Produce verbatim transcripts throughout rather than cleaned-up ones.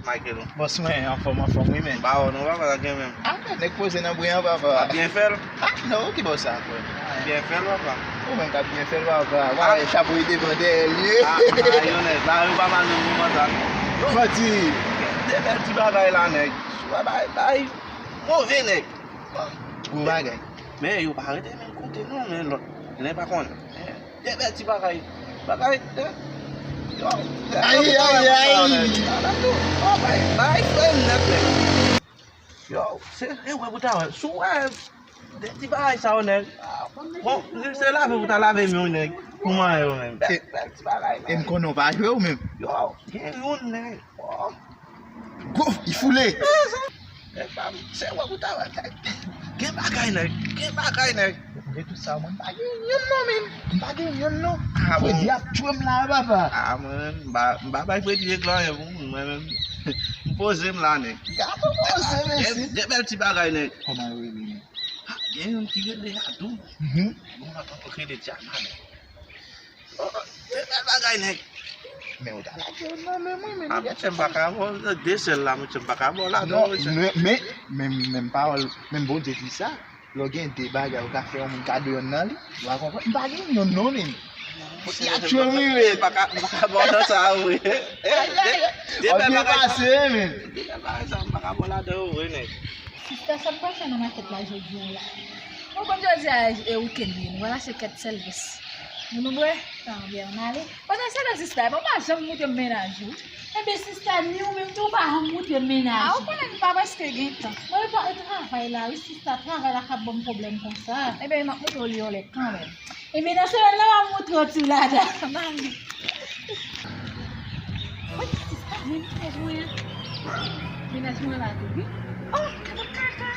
Michael. Bòs mwen, anfòm, anfòm, wi, men. M pa wè w non, papa, sa gen menm. Ah, men, nèg poze nan bri an, papa. W ap byen fè l? Ah, non, ki bò sa, frè? Byen fè l, papa. Ou menm k ap byen fè l, papa. W a wè chapo e devan dèyè l ye. Ah, ah, yo nèg la, yo pa mal menm moman sa. Yo manti. De bèl ti bagay la, nèg. Bay, bay, move, nèg. Gwo bagay. Men yo pa rete menm kote non, men lòt nèg pa konnen. Men de bèl ti bagay. Bagay, eh, yo, eh, ayi, ayi, ayi. Yo, bay, bay, frè m nèt, nèg. Yo, se, e wè pou ta wè. Si w wè de ti bagay sa yo, nèg. Bon, se lave pou ta lave men w, nèg. Pou manyen yo menm. Bèl, bèl ti bagay, nèg. E m konnen w pa jwe w menm. Yo, gen youn, nèg. Oh. Gwo, li foule. Se wè pou ta wè. Gen bagay, nèg. Gen bagay, nèg. Malgre tout sa, mwen, m pa gen yonn non, men. M pa gen yonn non. Ah, bon. Fredi ap tchwe m la, papa. Ah, mwen, m pa, m pa bay Fredi egzanp pou moun, mwen menm. M poze m la, nèg. Gade poze, mesye. Gen, gen bèl ti bagay, nèg. Kòman yo rele, nèg? Ah, gen youn ki rele Adou. Mhm. Yon lòt ankò ki rele Diana, nèg. Oh, se bèl bagay, nèg. Men ou ta lage youn nan men mwen, men. Ah, monchè, m pa ka ba w de sèl la, monchè, m pa ka ba w ladan, non, monchè. Men, men, men, men pawòl, men Bondye di sa, lè w gen de bagay, ou ka fè yon moun kado yonn nan li, ou pa konprann? M pa gen yonn non, men. Fòk y a tchwe m, wi, men. M pa ka, m pa ka ba w nan sa, wi. Eh, de, de bèl bagay. Ou byen pase, men. De bèl bagay sa, m pa ka ba w ladan, wi, nèg. Sista, sa n pral fè nan makèt la jodi a la? Bon, kòm jodi a e wikenn li ye, nou pral achte kèk sèvis. Nou, nou bwè? Tan, byen, ann ale. Pandan se tan, sista, bon, pa janm moutre m mennaj ou. Ebyen, sista, ni ou menm tou, ou pa janm moutre m mennaj ou. A, ou konnen m pa prèske gen tan. Mwen pa travay la, wi, sista, travay la k ap ban m pwoblèm konsa. Ebyen, m ap moutre w li yon lè kanmenm. Ebyen, nan semèn nan, m ap moutre w ti ladan. Mami. Wi, sista, men mennaj mwen an. Mennaj mwen la tou, wi. Oh, gade kaka.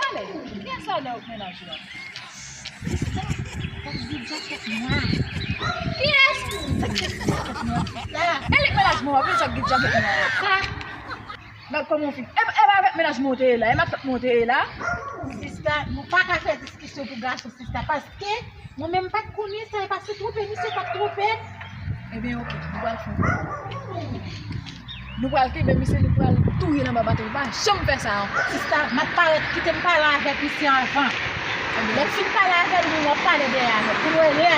Talè, kiyès la nan mennaj ou a? Sista, sa k di djakèt nwa. Kiyès? Sa k di djakèt nwa. E li k mennaj mwen an, wi, sa k di djakèt nwa. Sa. Gad kòman w fin. E, e pa avèk mennaj mwen w te ye la, e matant mwen w te ye la. Sista, nou pa ka fè diskisyon pou gason, sista, paske mwen menm m pa t konnen sa, e pa se twonpe misye t ap twonpe. Ebyen, oke, nou pral fè yon kou. Nou pral kenbe misye, nou pral touye l anba bato, nou pa janm fè sa ankò. Sista, m ap parèt, kite m pale avèk misye anvan. Lè m fin pale avè l, nou, w ap pale dèyè avè l. Pou nou rele a.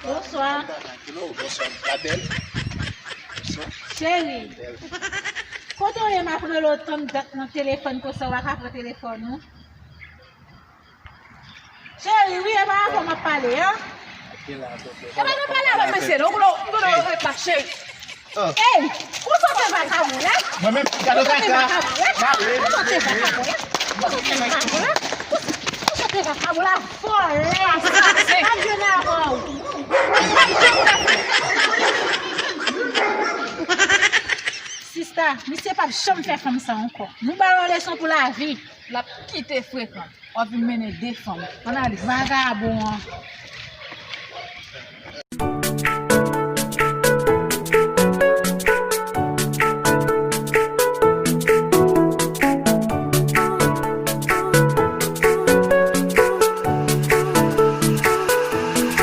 Bonswa. Bonswa. Cheri, kote w ye? M ap rele w tann dat nan telefòn, konsa w pa ka pran telefòn ou. Cheri, wi, e pa avè w m ap pale, an. E pa nan pale avè m, mesye, non, m konnen w ret la, cheri. Ey, ou sote vakabon la? Mwen menm, gade kaka. Ou sote vakabon la? Ou sote vakabon la? Ou sote vakabon la? Vòlè! Asasen! Adye nan avè w! Sista, misye p ap janm fè fanm sa ankò. Nou ba l yon leson pou lavi. L ap kite frekan. W ap vin mennen de fanm. Ann ale. Vagabon an.